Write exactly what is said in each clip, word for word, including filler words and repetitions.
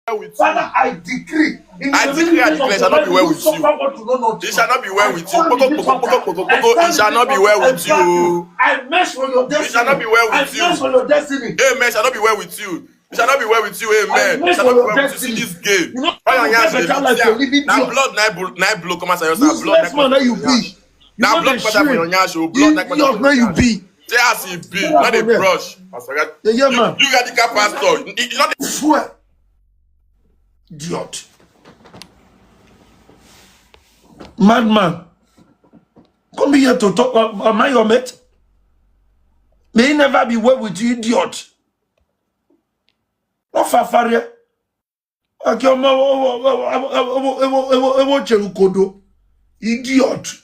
well with you. Father, I decree. In I the decree, I declare, it shall not be well with you. It shall not be well with you. Poco, poco, poco, poco, poco, it shall not be well with you. I mess for your destiny. It shall not be well with you. I mess for your destiny. Amen. It shall not be well with you. It shall not be well with you. Amen. It shall not be well with you. See this game. Why you better life to live it. Now blood, now blow, now blow, come outside. Useless man that you be. Now blood, come outside for your nyash. Blood, now come outside for your nyash. Say as e be, not a brush. Yeah, man. You, you radical pastor. You, you not swear. Idiot. Madman. Come here to talk. Uh, am I your mate? May he never be well with you, idiot. What fafare? Akioma, ewo cherukodo. Idiot.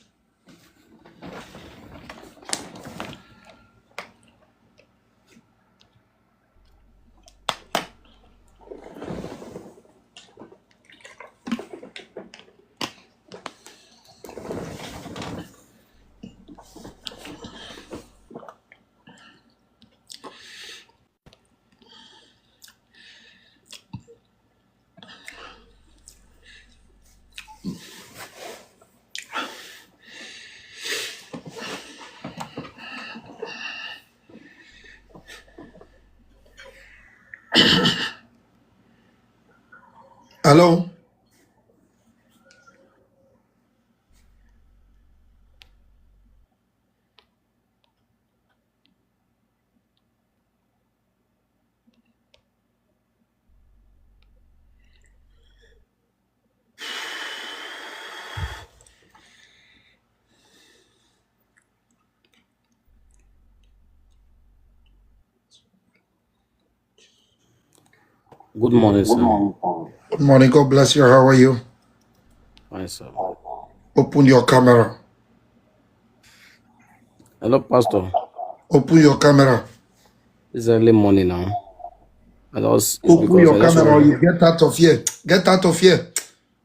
Hello? Good morning, sir. Good morning. God bless you. How are you? Fine, sir. Open your camera. Hello, Pastor. Open your camera. It's early morning now. I just open your camera. You get out of here. Get out of here.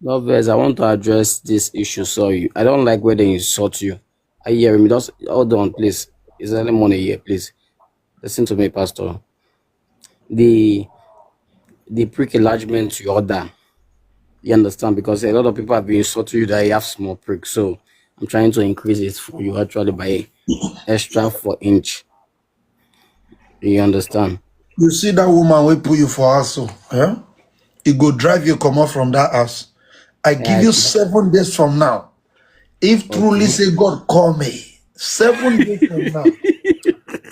No vex, I want to address this issue. Sorry, I don't like where they insult you. I hear me. Just hold on, please. It's early morning here, please. Listen to me, Pastor. The the prick enlargement you order. You understand? Because a lot of people have been insulting you that you have small prick. So I'm trying to increase it for you actually by extra four inch. You understand? You see that woman will put you for house, so, eh? It go drive you come out from that house. I give you seven days from now. If truly say God call me, seven days from now,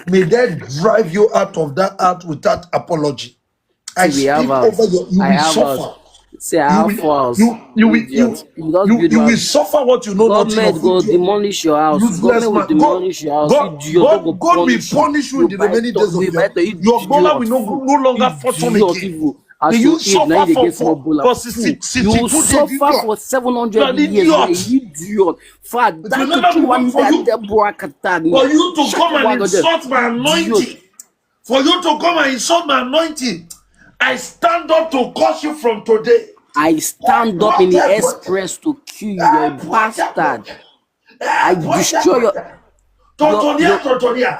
may that drive you out of that house without apology. I speak over your, you will suffer. Say I have four house. You, you will, you, you, you will suffer what you know nothing of. Government go demolish your house. Government will demolish your house. God, God, God will punish you in the remaining days of your life. Your dollar will no, no longer function again. May you suffer for, for, for sixty, sixty-two days. You will suffer for seven hundred years. Idiot. For you to come and insult my anointing. For you to come and insult my anointing, I stand up to curse you from today. I stand up in the express to kill you, you bastard. I destroy your, Totonia, Totonia.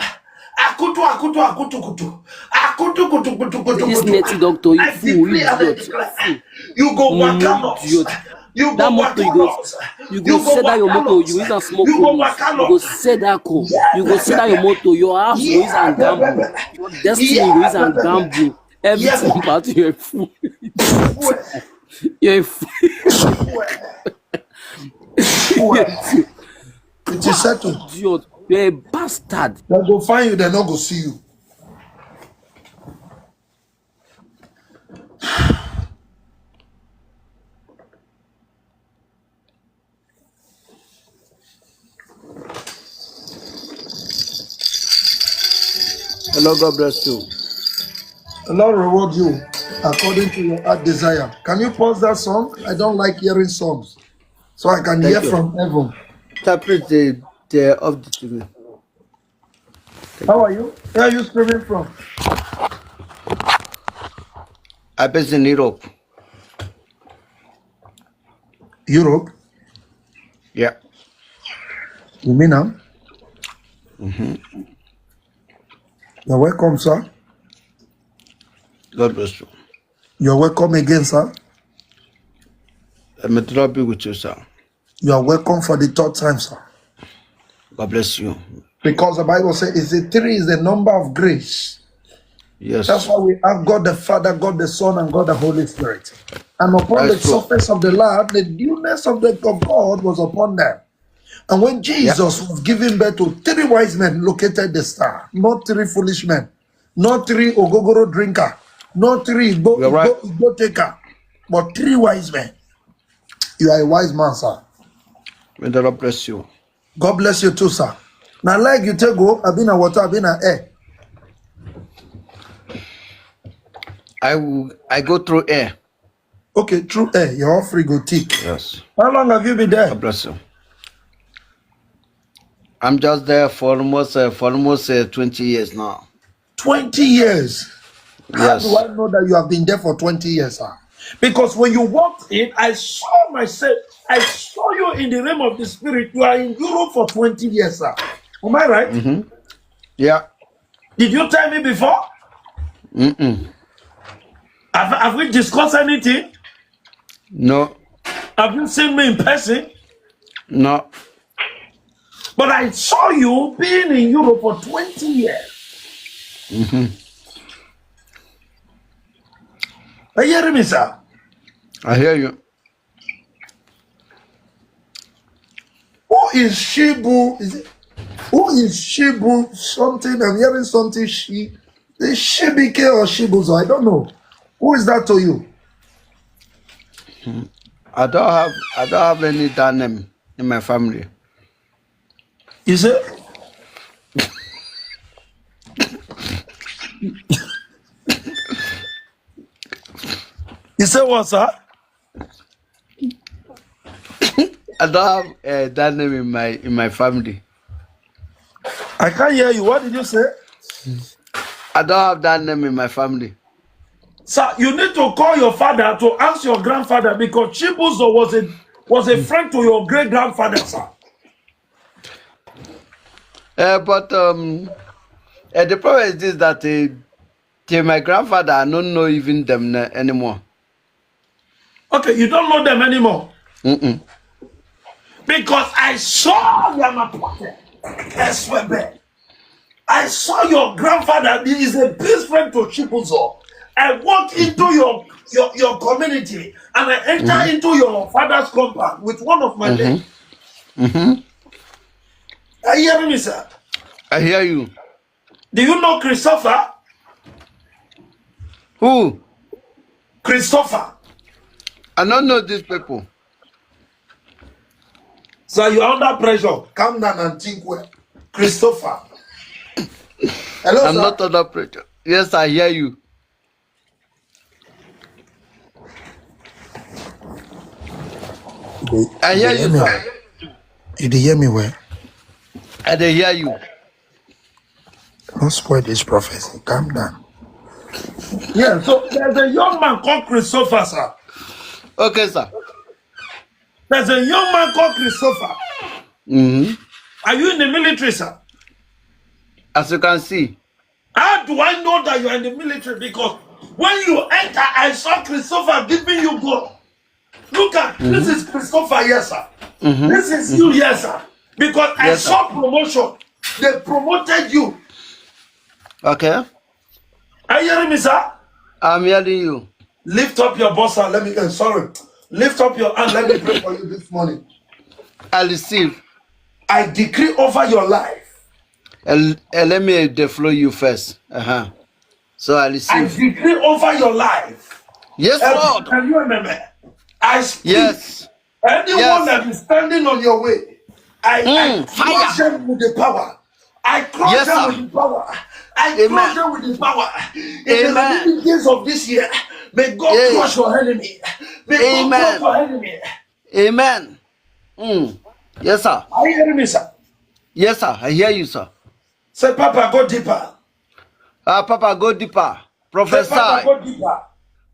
Akutu, akutu, akutu, kutu. Akutu, kutu, kutu, kutu, kutu. This native doctor, you fool, you idiot. You go back out. You go back out. You go sell that your motor, you use and smoke. You go sell that car. You go sell that your motor, your house, you use and gamble. Your destiny, you use and gamble. Everything about you, you're a fool. You're a fool. It is settled. Idiot. You're a bastard. They go find you, they no go see you. The Lord God bless you. The Lord reward you according to your heart desire. Can you pause that song? I don't like hearing songs. So I can hear from heaven. Interpret the, the of the T V. How are you? Where are you streaming from? I based in Europe. Europe? Yeah. You mean now? Mm-hmm. You're welcome, sir. God bless you. You're welcome again, sir. May the Lord be with you, sir. You are welcome for the third time, sir. God bless you. Because the Bible says, is it three is the number of grace. Yes. That's why we have God the Father, God the Son, and God the Holy Spirit. And upon That's the true. surface of the land, the newness of the of God was upon them. And when Jesus was giving birth to, three wise men located the star, not three foolish men, not three ogogoro drinker, not three igbo, You're right. igbo, igbo taker, but three wise men. You are a wise man, sir. May the Lord bless you. God bless you too, sir. Now, like you take go, I've been a water, I've been a air. I will, I go through air. Okay, through air, your offering go thick. Yes. How long have you been there? God bless you. I'm just there for almost uh, for almost uh, twenty years now. Twenty years. How Yes. Do I know that you have been there for twenty years, sir? Because when you walked in, I saw myself, I saw you in the realm of the spirit. You are in Europe for twenty years, sir. Am I right? Mm-hmm. Yeah. Did you tell me before? Mm-mm. Have, have we discussed anything? No. Have you seen me in person? No. But I saw you being in Europe for twenty years. Mm-hmm. Are you hearing me, sir? I hear you. Who is Shibu? Is it, who is Shibu something? I'm hearing something. She is Shibike or Shibuzo. I don't know. Who is that to you? I don't have I don't have any that name in my family. You say? You say what, sir? I don't have uh, that name in my in my family. I can't hear you. What did you say? I don't have that name in my family. Sir, you need to call your father to ask your grandfather, because Chibuzo was a was a friend to your great grandfather, sir. Uh, but um, uh, the problem is this, that uh, till my grandfather, I don't know even them na- anymore. Okay, you don't know them anymore. Mm-mm. Because I saw Yamapote, S W B. I saw your grandfather. He is a best friend to Chibuzo. I walk into your your, your community and I enter into your father's compound with one of my men. Mm-hmm. Are you hearing me, sir? I hear you. Do you know Christopher? Who? Christopher. I don't know these people. So you're under pressure. Calm down and think well. Christopher. Hello, I'm sir. Not under pressure. Yes, I hear you. They- I hear they hear you, me sir. well. You dey hear me well? I dey hear you. Don't spoil this prophecy. Calm down. Yeah, so there's a young man called Christopher, sir. Okay, sir. There's a young man called Christopher. Mm-hmm. Are you in the military, sir? As you can see. How do I know that you are in the military? Because when you enter, I saw Christopher giving you go. Look at this is Christopher, yes, sir. Mm-hmm. This is you, yes, sir. Because I Yes, sir. Saw promotion. They promoted you. Okay. Are you hearing me, sir? I'm hearing you. Lift up your boss, sir. Let me, uh, sorry. Lift up your hand. Let me pray for you this morning. I receive. I decree over your life. And, and let me deflow you first. Uh-huh. So I I receive. Decree over your life. Yes, Uh, Lord. Can you remember? I speak. Yes. Anyone Yes. That is standing on your way, I, I Mm, crush fire. Them with the power. I crush Yes, them sir. With the power. I Amen. Crush them with the power. In the Amen. Remaining days of this year, may God Hey. Crush your enemy. May God Amen. Crush your enemy. Amen. Mm. Yes, sir. Are you hearing me, sir? Yes, sir. I hear you, sir. Say, Papa, go deeper. Uh, Papa, go deeper. Say, Papa, Prophesy. Go deeper.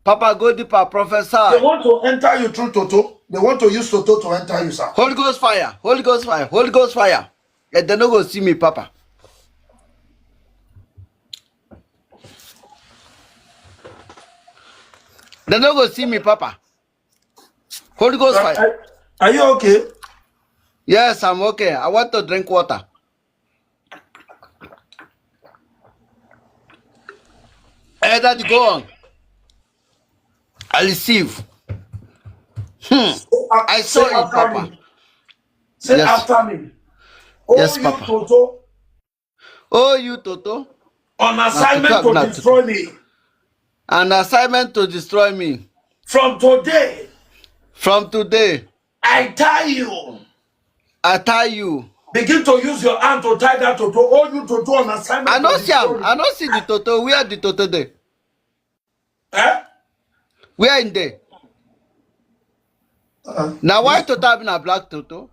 Papa, go deeper. They Prophesy. Want to enter you through Toto. They want to use Toto to enter you, sir. Holy Ghost fire. Holy Ghost fire. Holy Ghost fire. Eh, they no go see me, Papa. They no go see me, Papa. Holy Ghost fire. Are, are you okay? Yes, I'm okay. I want to drink water. Hey, Daddy, go on. I receive. Hmm. Uh, I say saw you, after Papa. Me. Say Yes. After me. Oh, Yes, you Papa. Toto, Oh, you, Toto. On assignment Toto, to na destroy me. An assignment to destroy me. From today, From today, I tie you. I tie you. Begin to use your hand to tie that Toto. Oh, you Toto, on assignment. I no To see am. destroy me. I no see the Toto. Where the Toto dey? Eh? Where in there? Uh, Now why Toto have na black Toto?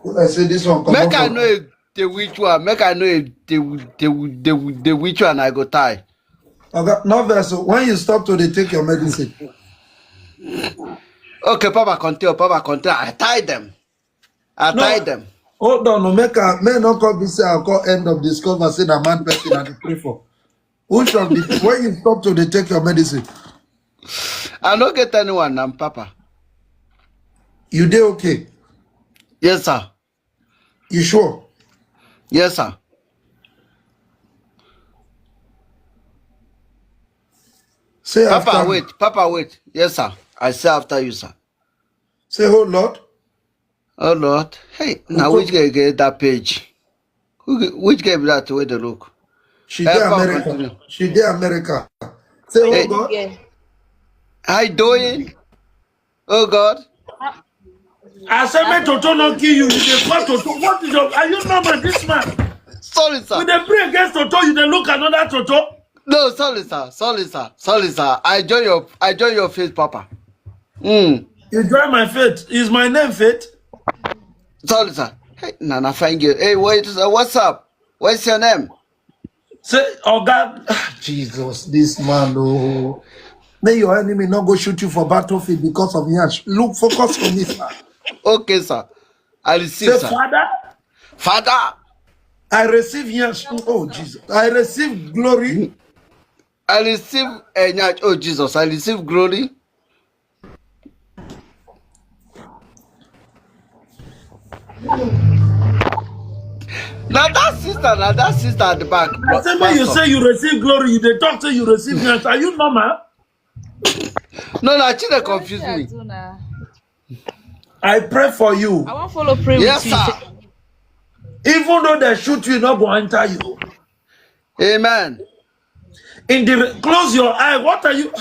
If I say this one, come Make out I of- know if the which one. Make I know if the the the, the, the which one I go tie. Okay, no verse. When you stop to dey take your medicine. Okay, Papa, continue. Papa, continue. I tie them. I No. Tie them. Hold on, no, make a may not come be say I'll call end of discover say that man person and pray for. Which of the when you stop to dey take your medicine? I no get anyone now, Papa. You dey okay? Yes, sir. You sure? Yes, sir. Say Papa, after me. Wait. Papa, wait. Yes, sir. I say after you, sir. Say, oh Lord. Oh, Lord. Hey, now Toto- which guy get that page? Who get- which guy be that way they look? She Eh, dey Papa, America. continue. She dey America. Say, oh Hey. God. Yeah. How you doing? Oh God. I say make Toto no kill you. You dey call Toto. What is your? Are you normal? This man. Sorry, sir. We dey pray against Toto. You dey look another Toto. No, sorry, sir. Sorry, sir. Sorry, sir. I join your I join your faith, Papa. Mm. You join my faith. Is my name faith? Sorry, sir. Hey, Nana, fine girl. Hey, wait, sir. What's up? What's your name? Say, oh God, Jesus, this man, oh. May your enemy not go shoot you for battlefield because of yansh. Look, focus on me, sir. Okay, sir. I receive, Say, sir. Father, Father, I receive yansh. Oh Jesus, I receive glory. I receive a yansh. Oh Jesus, I receive glory. Now that sister, now that sister at the back. I say when you say you receive glory, you dey talk say you receive yansh. Are you normal? No, no, she dey confuse I me. Do now. I pray for you. I wan follow pray Yes, with you. Sir. Even though they shoot you, e no go enter you. Amen. In the close your eye. What are you?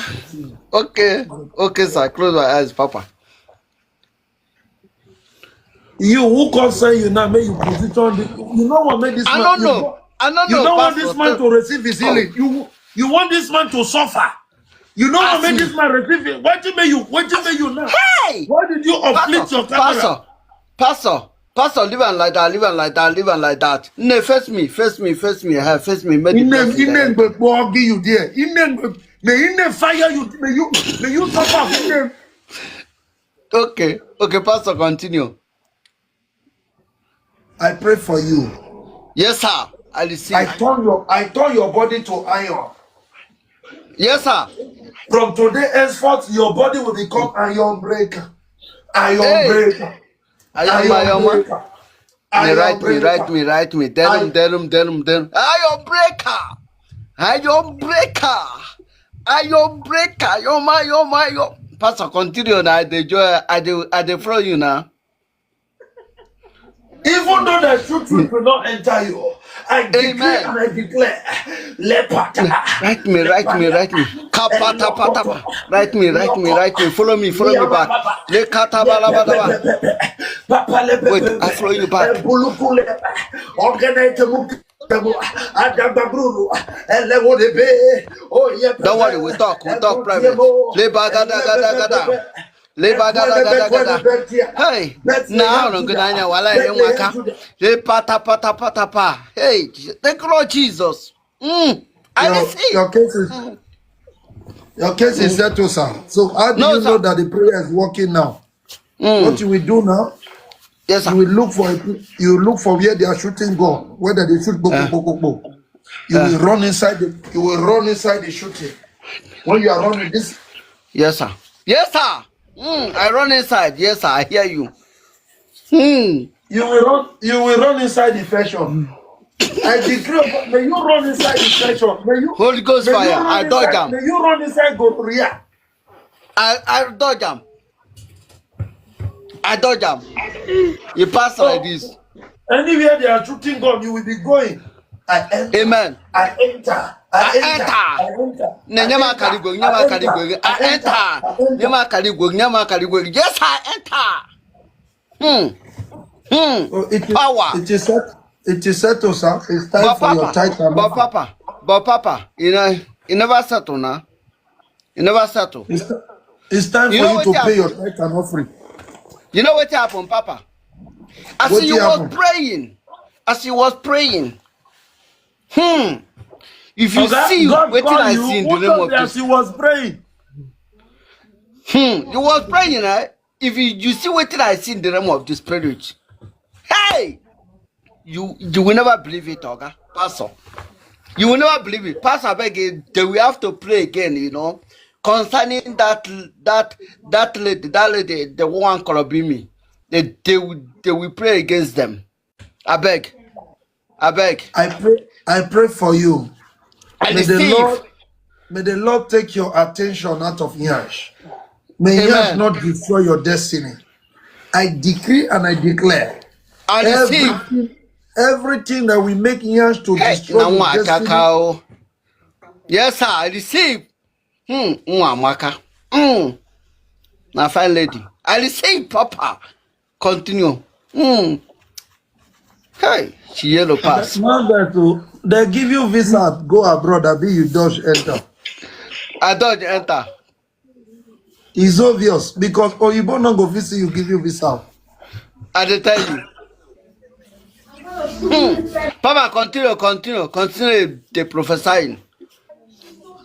Okay, okay, sir. Close my eyes, Papa. You who come say you now make you position. The, you know what make this I man? don't You know. know, I don't you know. know what Pastor. This man to receive his healing. You you want this man to suffer. You know what Ask make me. This man receive it? What you make you? What you make you now? Hey! Why did you afflict Pastor, your camera? Pastor, Pastor, Pastor, leave am like that, leave am like that, leave am like that. No, face me, face me, face me, eh, face me. Make the Inem person inem direct. Gbegbo give you there. Inem Gbe- may inem fire you. May you may you suffer. Inem. Okay, okay, Pastor, continue. I pray for you. Yes, sir. I receive. I turn your I turn your body to iron. Yes, sir. From today henceforth, your body will become iron breaker. Iron Hey. breaker. I am my own. Breaker. They Iron write me, breaker. Write me, write me. Tell I- him, tell him, tell him, tell him. Iron breaker. Iron breaker. Iron breaker. Yo, my, yo, my, yo. Pastor, continue now. I dey joy. I dey, I dey follow you now. Even though the truth will not enter you, I decree Amen. And I declare, lepata. Write me, write me, write me. Kapata patapa. Write me, write me, write me. Follow me, follow me back. Le katabalabadaba. Wait, I follow you back. Bulukule. Organize the move. Adagbagruru. Elewodebe. Oh yeah. Don't worry, we talk, we talk private. Le bagadagada. Le bagadagada. Hey, now I'm gonna wala in waka. Le pata pata pata pa. Hey, thank you, Lord Jesus. Mm. I Your, receive. Your case is your case is settled, sir. So how do No, you sir. Know that the prayer is working now? Mm. What you will do now? Yes, You sir. Will look for a, you will look for where they are shooting gun, whether they shoot bo Eh. bo bo bo bo. You Eh. Will run inside the you will run inside the shooting. When you are running this, Yes, sir. Yes, sir. Mm, I run inside. Yes, sir. I hear you. Hmm. You will run. You will run inside infection. I decree upon, may you run inside infection. May you Holy Ghost may you fire. run I dodge inside, am. May you run inside gonorrhea. I, I dodge am. I dodge am. You pass like this. Anywhere they are shooting gun, you will be going. I enter. Amen. I enter. I, I enter. enter. I enter. Ne nyama kaligwe, nyama kaligwe. I enter. Nyama kaligwe, nyama kaligwe. Yes, I enter. Hmm. Hmm. Oh, it is, Power. It is set. It is settled, sir. It's time But for your Papa, tithe and but offering. Papa, but Papa, you know, you never settle now. You never settle. It's, it's time You for know you what to pay your happened? tithe and offering. You know what happened, Papa? As What he was happened? Praying, as he was praying, hmm. If you Oga, see God wetin call I you. see in the Who realm told of you as this, he was praying? hmm, you was praying, eh? If you, you see wetin I see in the realm of the spirit, hey, you you will never believe it, Oga. Pastor. You will never believe it. Pastor, I beg you, they will have to pray again, you know, concerning that that that lady, that lady, the one Kolobimi. They they will they will pray against them. I beg. I beg. I pray. I pray for you. I May the receive. Lord, may the Lord take your attention out of Nyash. May Nyash Amen. Not destroy your destiny. I decree and I declare I receive. Everything, everything that will make Nyash to Hey, destroy na your nwa destiny. akaka o. Yes, sir. I receive. Hmm. Nwa amaka. Hmm. Na fine lady. I receive, Papa. Continue. Hmm. Hey, she yellow pass. Now that, uh, they give you visa, go abroad, abi you dodge enter. I dodge enter. It's obvious because Oyibo no go visit you, give you visa. I dey tell you. Hmm. Papa, continue, continue, continue the prophesying.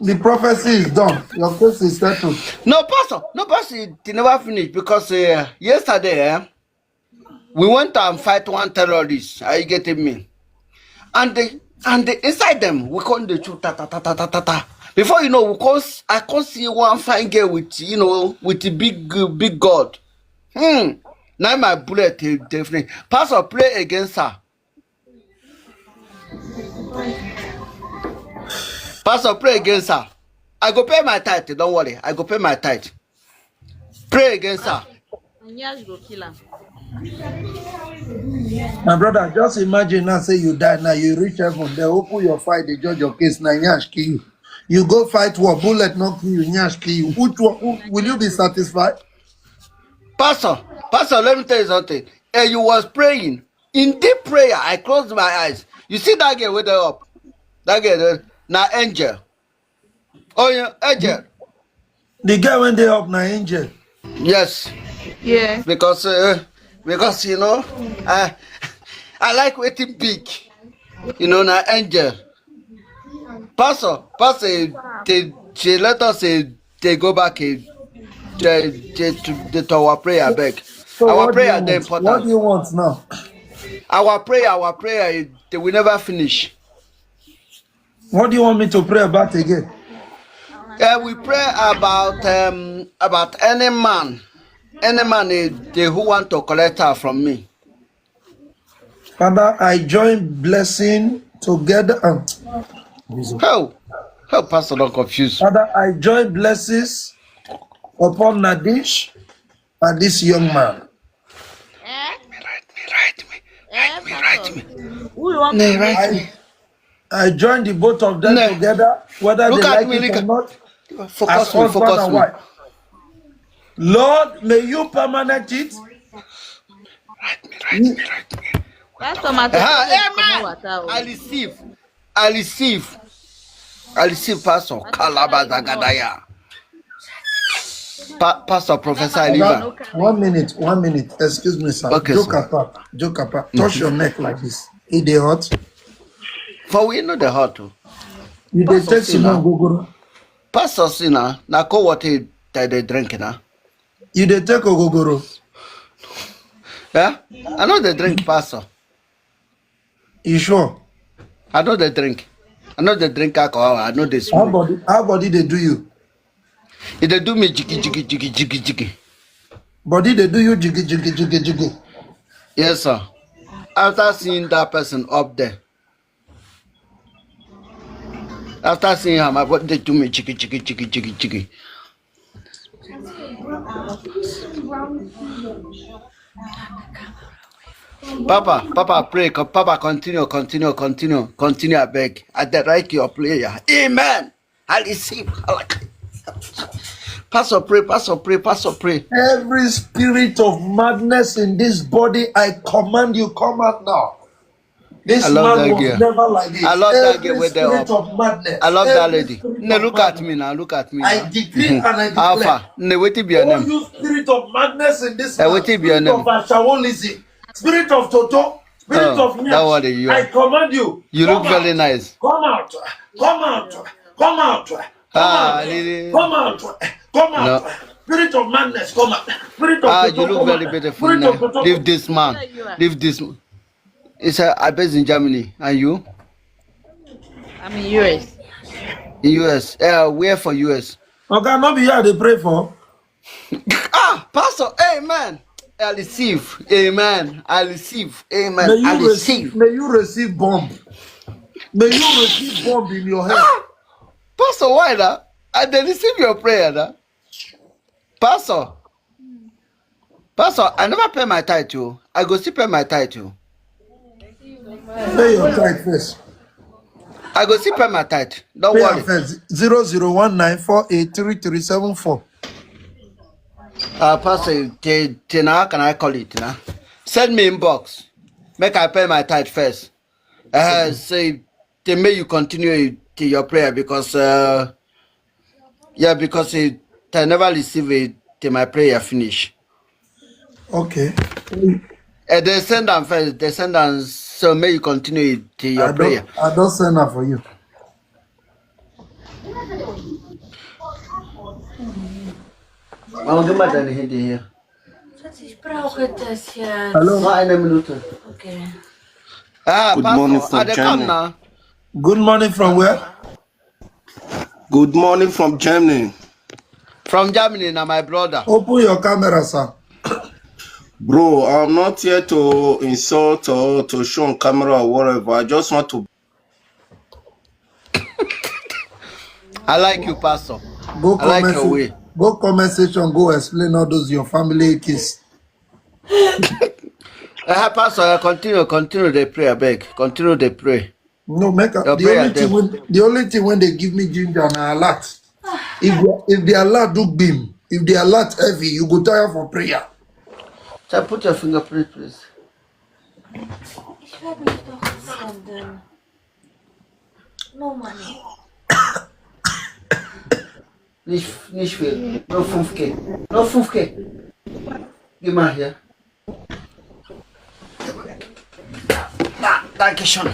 The prophecy is done. Your case is settled. No, Pastor, no, Pastor, it never finish because uh, yesterday eh, we went and fight one terrorist. Are you getting me? And the and the inside them we come the shoot ta ta ta ta ta ta ta. Before you know, we come s- I come see one fine girl with you know with the big uh, big God. Hmm. Now my bullet eh, definitely. Pastor, pray against her. Pastor, pray against her. I go pay my tithe. Don't worry. I go pay my tithe. Pray against her. Nyash go kill am. My brother, just imagine now, say you die now, you reach heaven, they open your file, they judge your case, now Nyash kill you. You go fight war, bullet not kill you, Nyash kill you. Which one, who, will you be satisfied? Pastor, Pastor, let me tell you something. Eh, you was praying. In deep prayer, I closed my eyes. You see that girl with the up? That girl, uh, na angel. Oh, yeah, angel. The guy when they up na angel. Yes, Yeah. because uh, because you know, I I like waiting big. You know, na angel. Pastor, Pastor, they, they let us say they go back eh, they, they, to, they, to our prayer, I beg. So Our what do you prayer dey want? What do important. You want now? Our prayer, our prayer, eh, they will never finish. What do you want me to pray about again? Uh, we pray about um, about any man, any man eh, they who want to collect her from me. Father, I join blessing together. Um, How? How Pastor don't confuse? Father, I join blessings upon Nadish and this young man. Eh? Me write me, write me, Eh, me write Pastor. me. Who you want Nay, to write write? me. I join the both of them No. Together, whether Look they at like me, it look or at- not, Focus as me, husband focus and me. Wife. Lord, may you permanent it. Write me, write me, write me. Pastor Matthew, Ah, come amen. Water, oh. I receive. I receive. I receive, Pastor. Kalaba Zagadaya. Pa- Pastor, Professor Pastor, Oliver. no can- One minute, one minute. Excuse me, sir. Okay, Joke sir. Apart, joke apart. Touch your neck like this. It dey hot. For we know the hot. Oh. You dey Pastor take see Simon now. Gogoro. Pastor, see now. Now, call what he that they drink now. You dey take Ogogoro. Yeah? I know they drink, Pastor. You sure? I know they drink. I no dey drink alcohol. I no dey smoke. How body, how body dey do you? E dey do me jiggy jiggy jiggy jiggy jiggy. Body dey do you jiggy jiggy jiggy jiggy. Yes, sir. After seeing that person up there, after seeing her, my body dey do me jiggy jiggy jiggy jiggy jiggy. Papa, Papa, pray. Co- Papa, continue, continue, continue, continue. I beg. I direct your prayer. Amen. I receive. Pastor, pray. Pastor, pray. Pastor, pray. Every spirit of madness in this body, I command you, come out now. This I love man that was girl. Never like this. I love that girl. Every with the spirit up. Of madness. I love that lady. No, look madness. At me now. Look at me. I now. Decree and I declare. Alpha. No, what be your name? You spirit of madness in this. Uh, what be your name? Of ashawolism, spirit of toto, spirit oh, of that one you. I command you. You look out. Very nice. Come out. Come out. Come out. Come ah, out. Come out. Come out. No. Spirit of madness, come out. Spirit of ah, toto, you look very beautiful. Leave this man. Leave this. It's uh, I based in Germany. And you? I'm in U S. In U S. Uh, where for U S? Okay, not be here they pray for. Ah, Pastor, amen. I receive. Amen. I receive. Amen. May you I receive. Receive. May you receive bomb. May you receive bomb in your head. Ah, Pastor, why that? I they receive your prayer. That? Pastor. Pastor, I never pay my tithe. Oh. I go still pay my tithe. Oh. Pay your tithe first. I go still pay my tithe. Don't pay worry. First. Zero zero one nine four eight three three seven four. Uh, Pastor, te, te, now how can I call it now? Send me inbox. Make I pay my tithe first. Uh, say, they may you continue to your prayer because uh, yeah, because it, I never receive it till my prayer finish. Okay. And they send them first. They send them so may you continue it to your I prayer. I don't send them for you. Warum gemacht deine Hände hier? Schatz, ich brauche das jetzt. Hello. Nur eine Minute. Okay. Ah, good morning from China. Good morning from where? Good morning from Germany. From Germany, now my brother. Open your camera, sir. Bro, I'm not here to insult or to show on camera or whatever. I just want to. I like you, Pastor. Go I like your way. Go comment section, go explain all those your family kiss. Uh, Pastor, uh, continue, continue the prayer, beg. Continue the prayer. No, make a, the only thing when the only thing when they give me ginger and alert. If they, if they alert do beam, if they alert heavy, you go tire for prayer. So put your fingerprint, please. Ich werde mich doch senden. No money. Nicht, nicht viel. Nur fünf K. Nur fünf K. Geh mal hier. Ah, danke schön.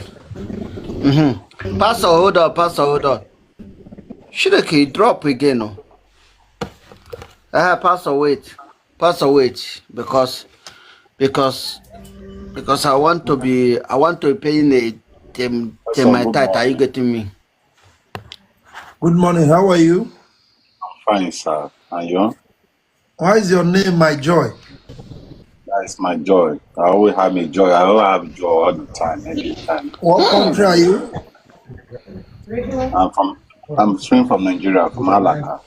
Mhm. Pastor, hold on, Pastor, hold on. Should I drop again? No? Uh, Pastor, wait. Pastor, wait. Because, because, because I want to be, I want to pay in the, the, the my tithe. Are you getting me? Good morning. How are you? I'm fine, sir. And you? How is your name, my joy? That is my joy. I always have a joy. I always have joy all the time, every time. What country are you? I'm from I'm straight from Nigeria, from Alaka.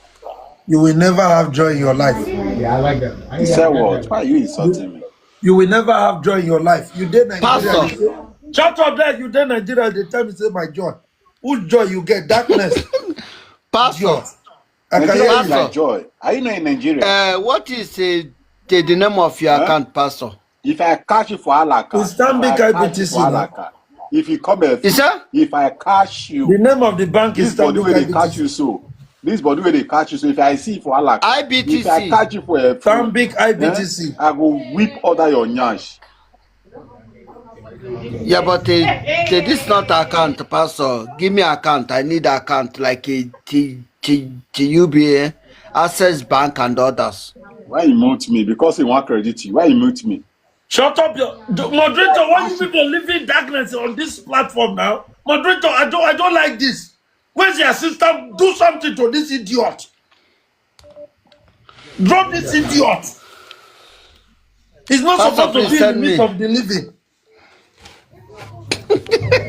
You will never have joy in your life. You said what? Why are you insulting me? You will never have joy in your life. You did Nigeria. Pastor. You say, shut up there. You did Nigeria. They tell me say my joy. Whose joy you get? Darkness. Pastor. Joy. I can hear you. Pastor. Joy. Are you not in Nigeria? Uh, what is uh, the, the name of your huh? Account, Pastor? If I catch you for Alaka, it's Stanbic I B T C. If you come here, is that? If I catch you, the name of the bank is Stanbic I B T C. This body where they catch you so. This body where they catch you so. If I see you for Alaka, I B T C. If I catch you for a Stanbic I B T C, eh, I go whip under your nyash. Yeah, but uh, this not account, Pastor. Give me account. I need account like a T, T, T U B A, Access Bank and others. Why you mute me? Because he want credit you. Why you mute me? Shut up, your the moderator. Why you people living darkness on this platform now? Moderator, I don't, I don't like this. Where's your sister? Do something to this idiot. Drop this idiot. He's not Pastor, supposed to please be in the send midst me. Of the living.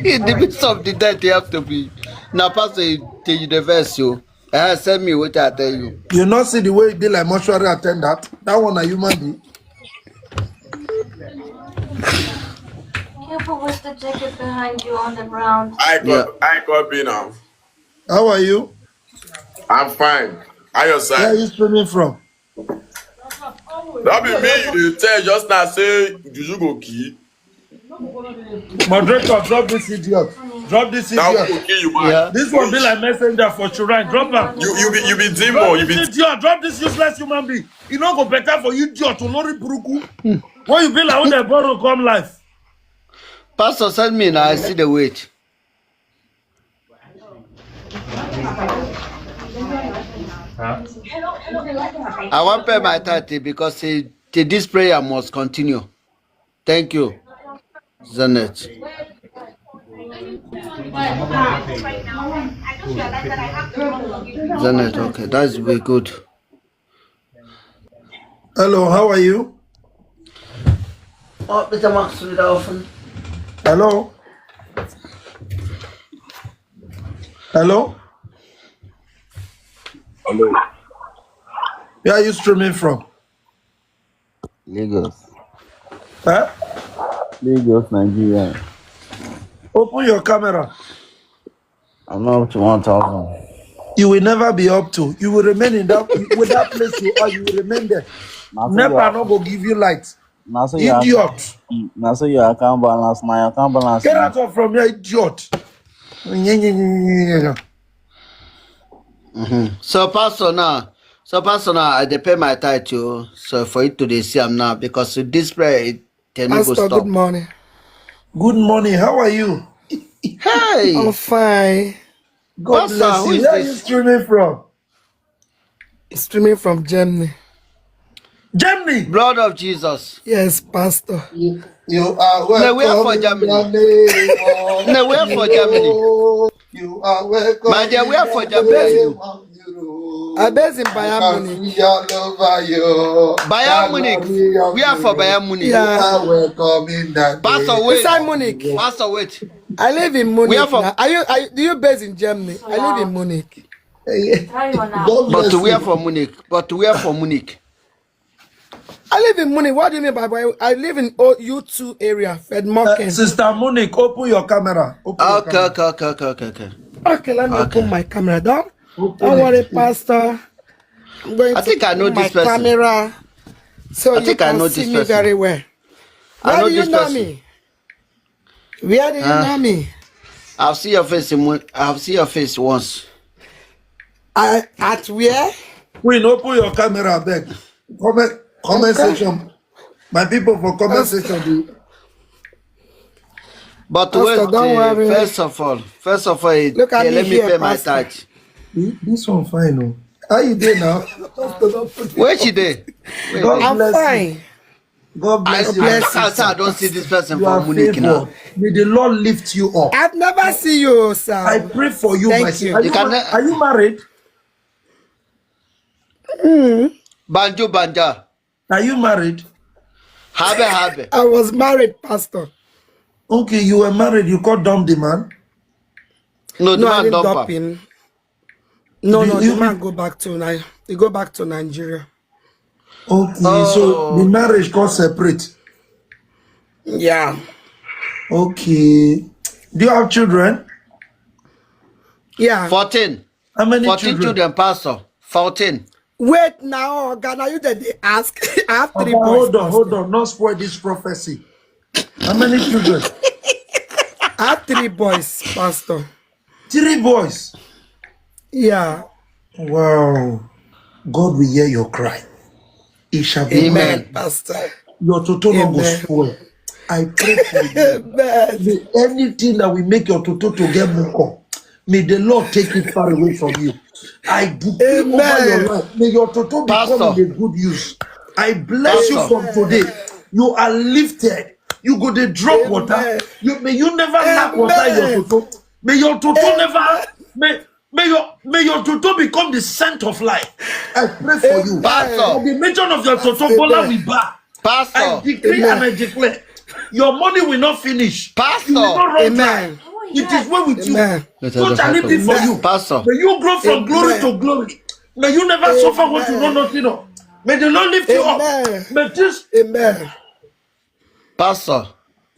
In the midst of the dead, they have to be. Now, Pastor, you, the universe, you. Uh, send me what I tell you. You not see the way it be like mortuary attendant. That one a human being. Careful with the jacket behind you on the ground. I got, yeah. I got be now. How are you? I'm fine. How your side? Where are you streaming from? That be me. You dey tell just now say juju go kill. Moderator, drop this idiot. Drop this idiot. That will kill you, man. Yeah. This one be like messenger for children. Drop am. You, you be, you be demon. Drop this idiot. Drop this useless human being. E no go better for you, idiot. Olori buruku. When you be like when they borrow come life. Pastor, send me now. I see the wait. I wan pay my tithe because say, say this prayer must continue. Thank you, Janet. Janet, okay, that's way good. Hello, how are you? Oh, bitte machst du wieder offen. Hello? Hello? Hello. Where are you streaming from? Lagos. Huh? Lagos, Nigeria. Open your camera. I'm not up to one thousand. You will never be up to. You will remain in that with that place you are. You will remain there. Never no go give you light. Idiot. Now so your account balance. My account balance. Get out of from here, idiot. Mm-hmm. So, Pastor, now, so Pastor, now I dey pay my tithe too. So for you to dey see am now because this prayer, it tell me go stop. Pastor, good morning. Good morning. How are you? Hey. I'm fine. God bless you. Where are you streaming from? Streaming from Germany. Germany. Blood of Jesus. Yes, Pastor. You, you are welcome. No, where for Germany? No, where for Germany? You are welcome. My dear, where for Germany? I based in Bayern Munich. Bayern Munich. We are for Bayern Munich. Yeah. You are welcome in that. Pastor, wait. Inside Munich. Pastor, wait. I live in Munich. Are you, are you, do you based in Germany? I live in Munich. But we are from Munich. But we are from Munich. I live in Munich. What do you mean by, by I live in U two area, Fedmokken? Uh, Sister Munich, open your camera. Open your camera. Okay, okay, okay, okay, okay. Okay, let me open my camera down. Don't worry, Pastor. I'm going to open my camera so you can see me very well. Where do you know me? Where do you know me? I've seen your face in one, I've seen your face once. Uh, at where? Queen, open your camera, abeg. Comment, comment section. My people for comment section. But wait, first of all, first of all, look at me, let me pay my tithe. This one fine, oh. How you dey now? Where she dey? I'm fine. God bless you. I don't see this person from Munich now. May the Lord lift you up. I've never seen you, sir. I pray for you, my sister. Are you married? Banjo, banja. Are you married? Habe, habe. I was married, Pastor. Okay, you were married. You called dump the man? No, the man dump him. No, no, the man go back to Ni-, he go back to Nigeria. Okay, so the marriage got separate. Yeah. Okay. Do you have children? Yeah. Fourteen. How many children? Fourteen children, Pastor. Fourteen. Wait now, Oga, now you dey ask. I have three boys. Hold on, hold on. Not spoil this prophecy. How many children? I have three boys, Pastor. Three boys. Yeah. Wow. God will hear your cry. It shall be well. Amen, Pastor. Your toto no go spoil. I pray for you. Amen. May anything that will make your toto to get more, may the Lord take it far away from you. I decree over your life. May your toto become in a good use. I bless you from today. You are lifted. You go dey drop water. You, may you never lack water in your toto. May your toto never may may your may your toto become the scent of life. I pray for you. Pastor. By the mention of your toto, Bola will bow. I Pastor. Decree and I declare, your money will not finish. You will Pastor. Not run dry. Amen. It is well with you. Amen. So shall it be for you. Pastor. May you grow from glory Amen. To glory. May you never suffer what you know Amen. Nothing of. May the Lord lift you up. Amen. May this Amen. Pastor.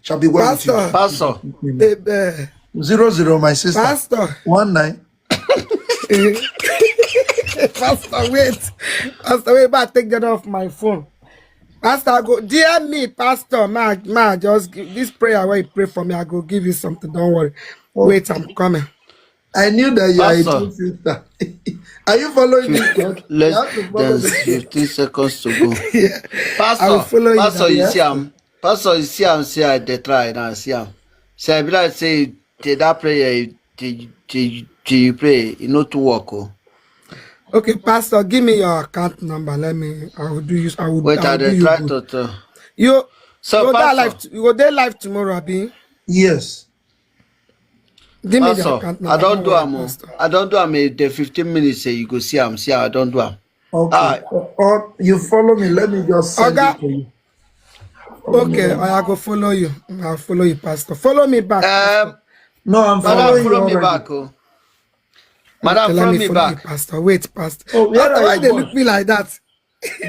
Shall be well with you. Pastor. Pastor. Amen. Zero zero, my sister. Pastor. One nine. Pastor, wait. Pastor, wait, but take that off my phone. Pastor, I go, dear me, Pastor, ma, ma, just give this prayer where you pray for me. I go give you something. Don't worry. Wait, I'm coming. I knew that you are a Pastor. True sister. Are you following me? Fif- You Less have to follow than me. fifteen seconds to go. Yeah. Pastor, I will follow you Pastor, down. You Yes. See am. Pastor, you see am. See, I dey try now. See am. See, I be like say, take that prayer. You, take, take, take you pray. You know to work. Oh. Okay, Pastor, give me your account number. Let me, I will do you, I will, Wait, I I will do dey you try good. To. To. You, So, you go there Pastor. Live, you go there live tomorrow, abi? Yes. Give me the Pastor, account number. I don't Don't do worry, am. Oh. Pastor. I don't do am. If the fifteen minutes say you go see am, see, I don't do am. Okay. Ah. Or, or you follow me. Let me just send Oga. It to you. Okay, I go follow you. I'll follow you, Pastor. Follow me back. Um, No, I'm Madam, following you Follow me already. Back. Oh. Madam, Okay, let Follow me me follow you, Back. Pastor. Wait, Pastor. Oh, where Pastor, are why you they going? Look me like that?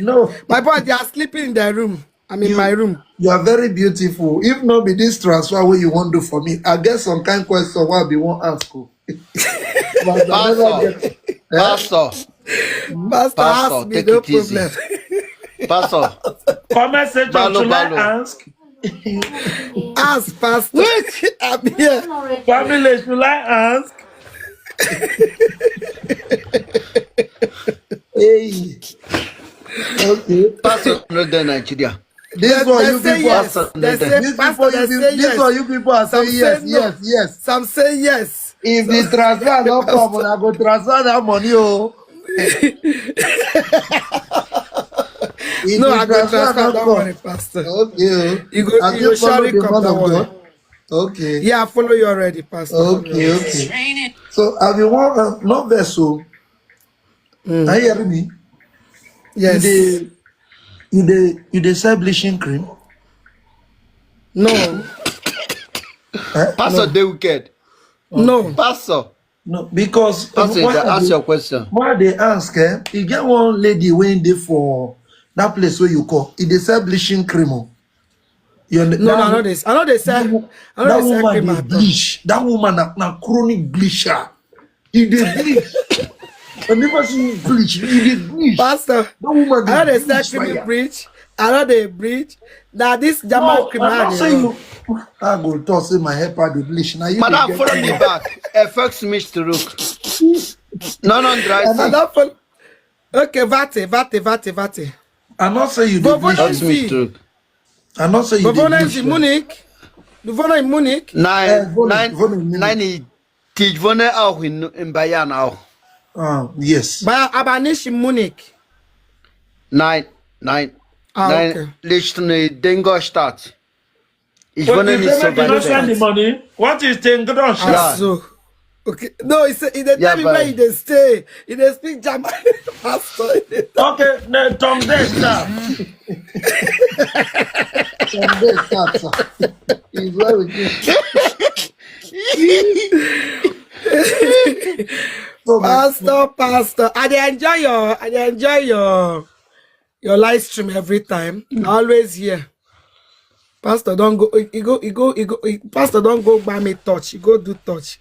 No. My boy, they are sleeping in their room. I'm in You, my room. You are very beautiful. If not be this transfer, what you want do for me? I get some kind question. What be won't ask you. But I never Pastor. Get, eh? Pastor. Pastor, Pastor, ask me, take no it easy. Problem. Pastor. Comment section. Balo, Should I Balo. Ask? Ask, Pastor. I'm here. Family, should I ask? Hey. Okay. Pastor, not there, Nigeria. This They, one they you say people. Yes. Pastor, They not there. Say, This Pastor, people, they you say people, this yes. One you people are Some saying say yes, No. Yes, yes. Some say yes. If the transfer don't come, I go transfer that money. Oh. If No, the I go transfer. Don't Don't come. Worry, Pastor. Okay. Oh. You go, As you you go follow surely The Come. Man Don't of Worry. God. Okay. Yeah, I follow you already, Pastor. Okay, okay. So I be one uh, not vessel. Mm. Are you hearing me? Yes. You dey, you dey, you dey sell bleaching cream? No. Eh? Pastor, no. They wicked. No. Pastor. No, because Pastor, ask your question. Why they ask? Eh? You get one lady when they for that place where you call. It they sell bleaching cream. Oh. You know, no, no, I know this. I know they sell. I know that they sell woman cream they bleach. That woman na, na chronic bleacher. He dey bleach. I never see you bleach. He dey bleach. Pastor, that woman dey I know they sell creamy bleach. I know they bleach. Now this German no, cream. I say you. I go talk say my helper dey bleach. Now you. Madam, follow me back. F X Smith to look. No, no, dry. Madam, follow. Okay, vate, vate, vate, vate. I not say you dey bleach. F X Smith to look. I not say you dey bleach. Munich. The one in Munich. Nine, eh, nine, nine. Tijuana auch in, in Bayern auch. Ah, yes. Bayern, aber nicht in Munich. Nein, nein. Ah, nein, okay. Nicht in Ingolstadt. Ich wohne nicht so weit weg. Send the money. What is Ingolstadt? Ah, so. Okay. No, he said he dey tell me where he dey stay. He dey speak German. Pastor. Okay, no, Tom Dexter. Tom Dexter. He's well with you. Pastor, Pastor, I dey enjoy your, I dey enjoy your, your live stream every time. Mm. I always hear. Pastor don't go, he go, he go, he go. He, Pastor don't go buy me touch. He go do touch.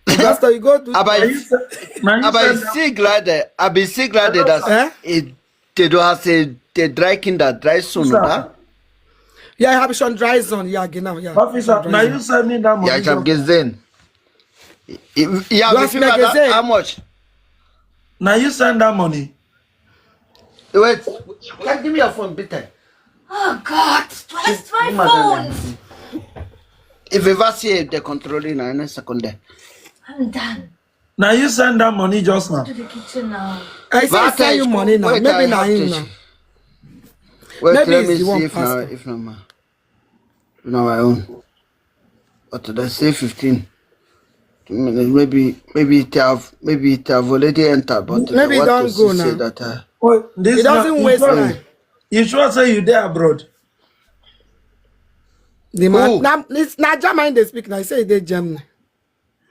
Pastor, you go do. I be sick like that. I be sick like that. Eh? They do have say they dry king that dry soon, huh? Yeah, I have some dry zone. Yeah, genau, yeah. Officer, now you send me that money. Yeah, I have gesehen. Yeah, how much? Now you send that money. Wait, can give me your phone, bitte? Oh God, twice my phone. If you ever see the controlling in a second there. I'm done. Now you send that money just now. To the kitchen now. I say send you money now. Maybe now. Wait, maybe let me see if now, if not my, if not my own. But did I say fifteen? Mm, maybe, maybe it have, maybe it have already entered, but I Maybe want to don't see go say now. that. Uh, Oh, this It na doesn't you waste sure time. you sure say you dey abroad? The man, Who? now it's not German they speak. Now I say they Germany.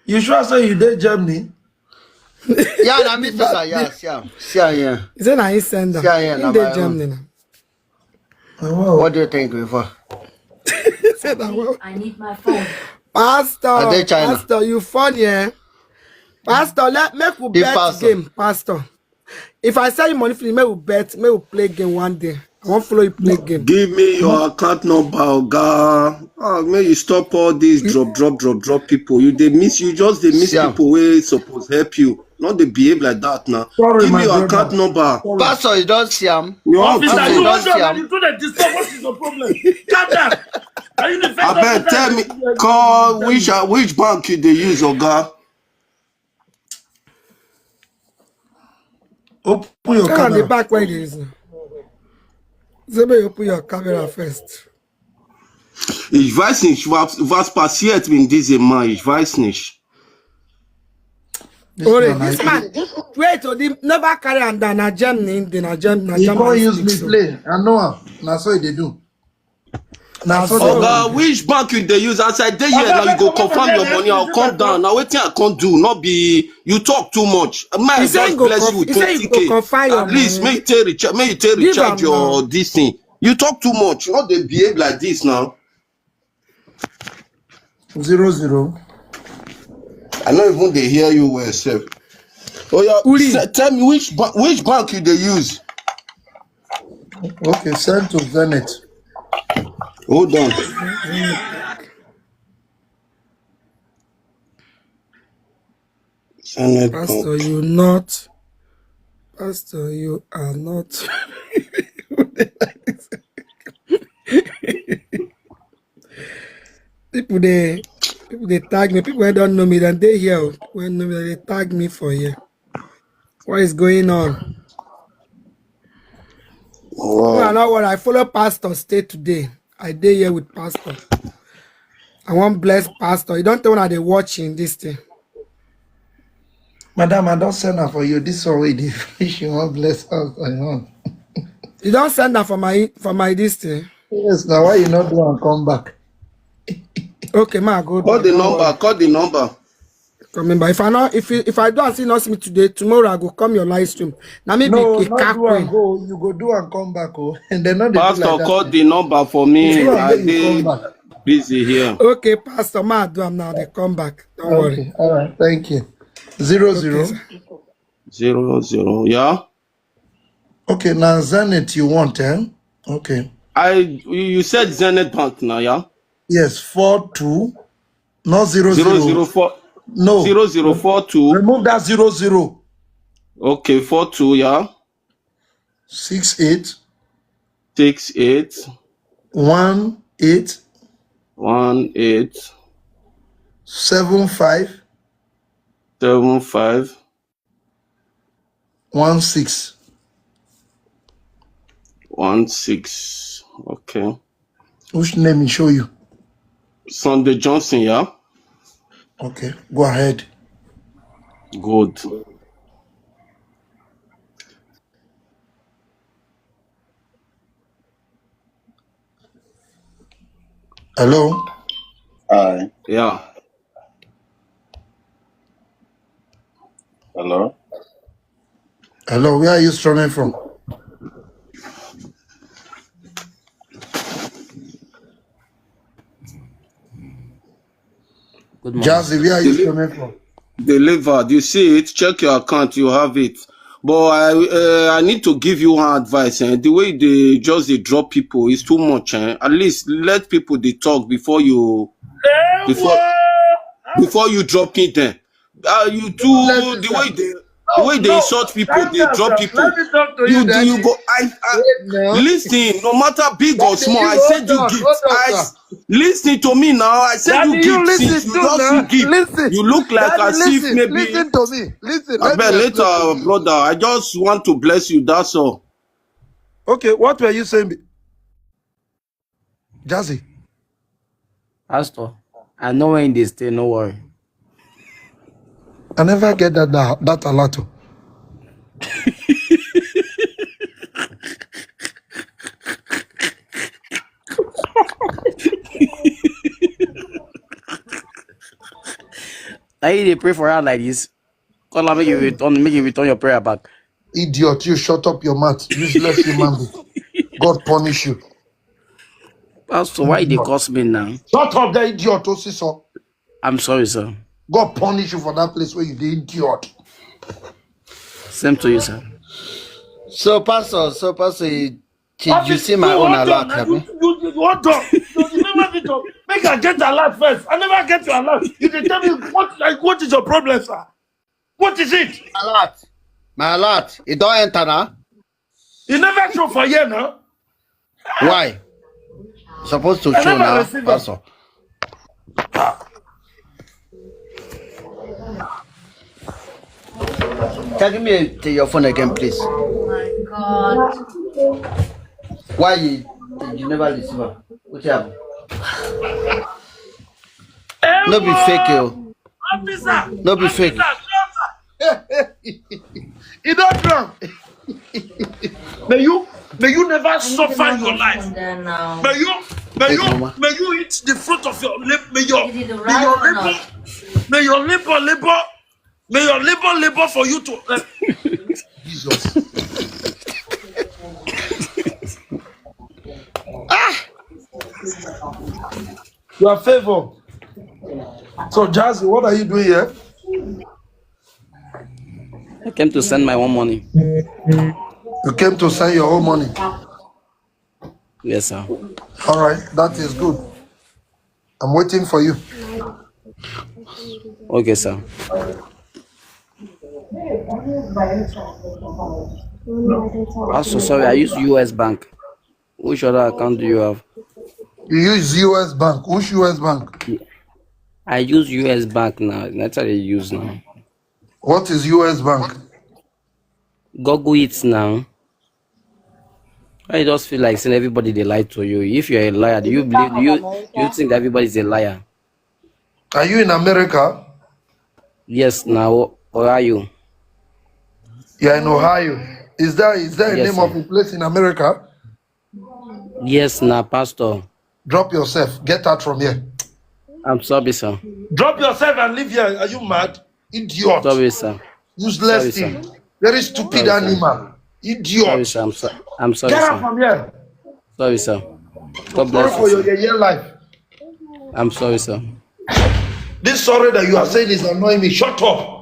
You sure say you dey Germany? Yeah, na me talk. Yeah, see am, see am here, He say na he send see them. am here. In Na the my own. Germany now. Oh, wow. What do you think before? He said that well. I need my phone. Pastor, I dey China. Pastor, you funny, eh? Pastor, let make we The bet pastor. game, Pastor. If I sell you money for you, make we bet, make we play game one day. I won't follow you play game. Give me your account number, Oga. Ah, may you stop all these drop, drop, drop, drop people. You they miss, you just they miss See am. People where suppose help you. Not they behave like that now. Sorry, Give me my your account brother. Number. Sorry. Pastor, you don't see am. You want Pastor, Officer, you you to don't want see to am. you do the disturb. What is your problem? Calm down. Are you the first I bet officer tell in me the call tell which me? uh, which bank you they use, Oga? Open your Tell on the camera. Back where it is now. Say make you open your camera first. Ich weiß nicht, was, was passiert mit diesem Mann. Ich weiß nicht. This Ore, one, I this man, wait, oh, the never carry am down. Na Germany, the na Germany, na He Germany can't use speak me so. Play. I know am. Na so they do. Na so they Oga, do. Which bank you they use? As I dey here now, you go confirm your money. I'll come down. Now, wetin I can't do? Not be you talk too much. May I He say he just go bless conf- you with he say he twenty go K. confirm your At least money. Make you take recharge, make you take Give recharge am now. Your this thing. You talk too much. Not they behave like this now. Zero zero. I don't even they hear you well, sir. Oh yeah, Uli. Se- tell me which ba- which bank you they use. Okay, send to Zenith. Hold on. Zenith Pastor, Bank. You not. Pastor, you are not. People they, people they tag me. People who don't know me, then they here. People who know me, they tag me for here. What is going on? No, I Wow. know what I follow Pastor stay today. I dey here with Pastor. I want bless Pastor. You don't tell when they watching this thing. Madam, I don't send her for you. This one way they finish. You want bless us. I want. You don't send that for my for my this thing. Yes, now why you not do and come back? Okay, ma, go Call do. The Don't number. Worry. Call the number. Coming by. If I not, if you, if I do and see not see me today, tomorrow I go come your live stream. Now me No, be a not do and queen. Go. You go do and come back. Oh, and then not they do Pastor, like that. Call the number for me. Do and I then you come They Back. Busy here. Okay, Pastor, ma, do am now. They come back. Don't worry. Okay, all right. Thank you. Zero Okay, zero. Sir. Zero zero. Yeah. Okay, now Zenith you want, eh? Okay. I you said Zenith Bank now, yeah. Yes, four two, not zero zero. Zero zero four. No. Zero zero four two. Remove that zero zero. Okay, four two, yeah. Six eight. Six eight. One eight. One eight. Seven five. Seven five. One six. One six. Okay. Which name he show you? Sunday Johnson, yeah? Okay, go ahead. Good. Hello? Hi. Yeah. Hello? Hello, where are you streaming from? Good morning. Jazzy, where are you streaming from? Delivered. You see it, check your account, you have it. But I uh, I need to give you one advice. Eh? The way they just they drop people is too much. Eh? At least let people they talk before you before before you drop it there. Uh, you do the way they the way they insult people, they drop people. You do you go I, I listen, no matter big or small, I said you give. I listen to me now. I said you give since you just you give. You look like as if maybe listen to me. Listen. I bet later, brother. I just want to bless you. That's all. Okay, what were you saying? Jazzy. Pastor, I know when they stay, no worry. I never get that that, that alert. Oh. Now you dey pray for her like this. Call her, make you return, make you return your prayer back. Idiot, you shut up your mouth. Useless human being. God punish you. Pastor, why they curse me now? Shut up, that idiot, Osiso. I'm sorry, sir. God punish you for that place where you the idiot. Same to you, sir. So, Pastor, so, Pastor, you, you see my own alert, have you? You, you, you, you, you never need to make I get alert first. I never get your alert. You dey tell me what, like, what is your problem, sir? What is it? Alert. My alert. It don't enter now. You never show for here now. Why? Supposed to I show never now, receive am. Pastor. Can you give me a, your phone again, please? Oh my God. Why you, you never receive am? What happened? No be fake, yo. Officer, No be fake. Officer, shelter. You don't drown. May you, may you never suffer your life. From there now. May you, may Hey, you, mama. May you eat the fruit of your labor. May your, Is it the may your right or labor, not? May your labor, labor, may your labor, labor for you to. Uh, Jesus. Ah! Your favor. So, Jazzy, what are you doing here? I came to send my own money. You came to send your own money. Yes, sir. All right, that is good. I'm waiting for you. Okay, sir. I'm so sorry. I use U S Bank. Which other account do you have? You use U S Bank. Which U S Bank? I use U S Bank now. That's how they use now. What is U S Bank? Google it now. I just feel like saying everybody they lie to you. If you're a liar, do you believe? Do you do you think that everybody's a liar? Are you in America? Yes, now. Or are you? Yeah, in Ohio. Is that is that a Yes, name of sir. A place in America? Yes, now, Pastor. Drop yourself. Get out from here. I'm sorry, sir. Drop yourself and leave here. Are you mad? Idiot. Sorry, sir. Useless Sorry, thing. Very stupid animal. Idiot. Sorry, sir. I'm, so, I'm sorry, Get sir. Out from here. Sorry, sir. God Sorry bless for you, your sir. Yeye life. I'm sorry, sir. This sorry that you are saying is annoying me. Shut up.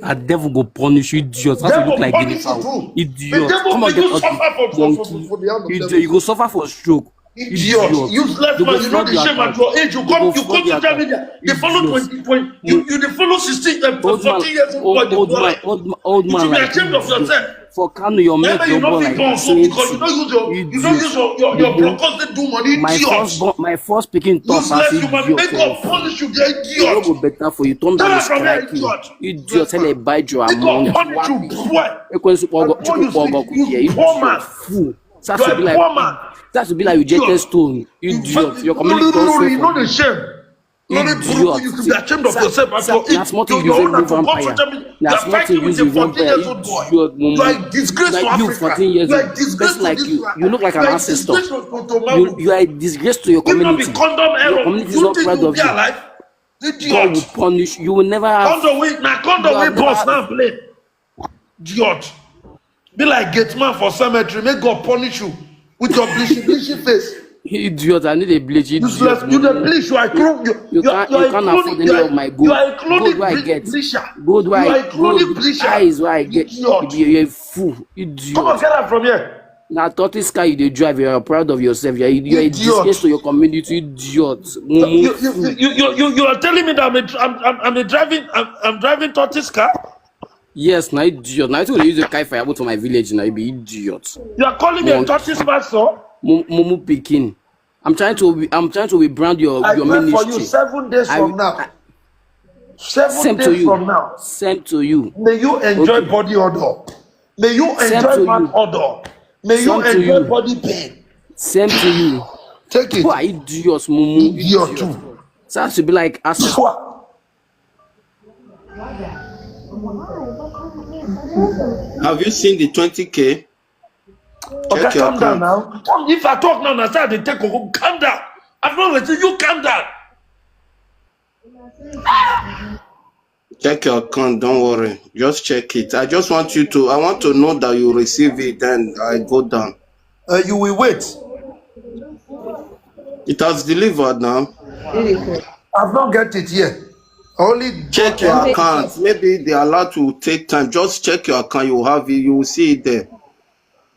A devil go punish you, idiot. How you Devil look like punish guinea you fowl? Too. The Idiot. Devil Come and make get You out suffer this for, for, for, donkey. for the hand of Idiot. Devil. You go suffer for stroke. Idiot. Useless You go Man. You know flog the your shame at account. Your age. You You come. go You come flog your social account. Media. They follow Idiot. twenty, twenty. You you they follow sixteen. Uh, Old man, fourteen years old old, boy. They old follow. man, old, old You man should be like ashamed of you. Yourself. For Kano, your mate Remember, you don't know born like people you. also because you don't use your you don't use your your your Idiot. Brokos they do money. My Idiot. First born, my first picking top as Useless human. idiot. Make God punish you. You're You no go Idiot. better for you. Turn Tell down us from here, strike you. Idiot. Idiot, tell a bite your Make God amount. Punish you. Boy. Ekwensu kpọgọ Before chukwu You kpọgọ speak, you kuye. Poor man. Idiot. Fool. That's You're to a be like poor man. That's to be like you Idiot. Jete Stone. Idiot. Your community don't You suffer. Know the shame. Lórí burúkú, you should be ashamed of yourself at your age. That's what you use in move vampire. That's what you use in vampire. Idiot, mumu. You are a disgrace to Africa. You are a disgrace to this land. You look like an ancestor. You, you are a disgrace to your community. Your community is not proud of you. God will punish you. You will never have. Condom wey na condom wey burst now play. Idiot. Be like gate man for cemetery. Make God punish you with your bleachy bleachy face. Idiot, I need a bleach. Useless, you the bleach. You are clone. You, you, can't, you, you can't afford any of my gold. You are a chronic gold where I get. Bleacher. Gold where you are a chronic bleacher. Eyes where I get. Idiot. You are a fool. Idiot. Come on, get out from here. Now, tortoise car you dey drive, you are proud of yourself. You are, you are a disgrace to your community, idiot. You, you, you, you, you, you are telling me that I'm a, I'm, I'm, I'm a driving, I'm, I'm driving tortoise car. Yes, na idiot. Na you dey use the kai firewood to my village. Na you be idiot. You are calling me a tortoise man, sir? Mumu pikin. I'm trying to, I'm trying to rebrand your, your ministry. I pray for you seven days from now. Seven days from now. Same to you. May you enjoy body odor. May you enjoy man odor. May you enjoy body pain. Same to you. Take it. Who are idiots, mumu? Idiot too. Sounds to be like us. Have you seen the twenty K? Okay, calm down now. If I talk now, I say I dey take Coco. Calm down. I've not ready. You calm down. Check your account, don't worry. Just check it. I just want you to, I want to know that you receive it, then I go down. Uh, you will wait. It has delivered now. I've not get it yet. Only Check your account. Maybe the alert will take time. Just check your account. You have it. You will see it there.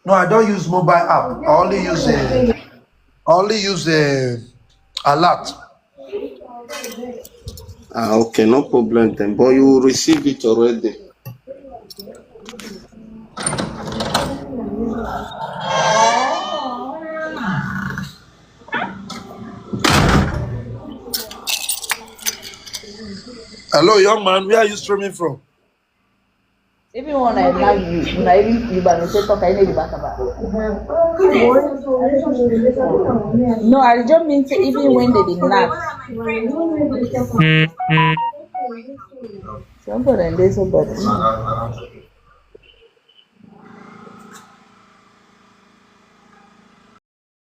No, I don't use mobile app. I only use a, I only use a alert. Ah, okay, no problem then. But you will receive it already. Hello, young man. Where are you streaming from? Even when I nag you, una even you ban say talk, I know you back about. No, I just mean say even when they dey nag. Somebody and there's somebody.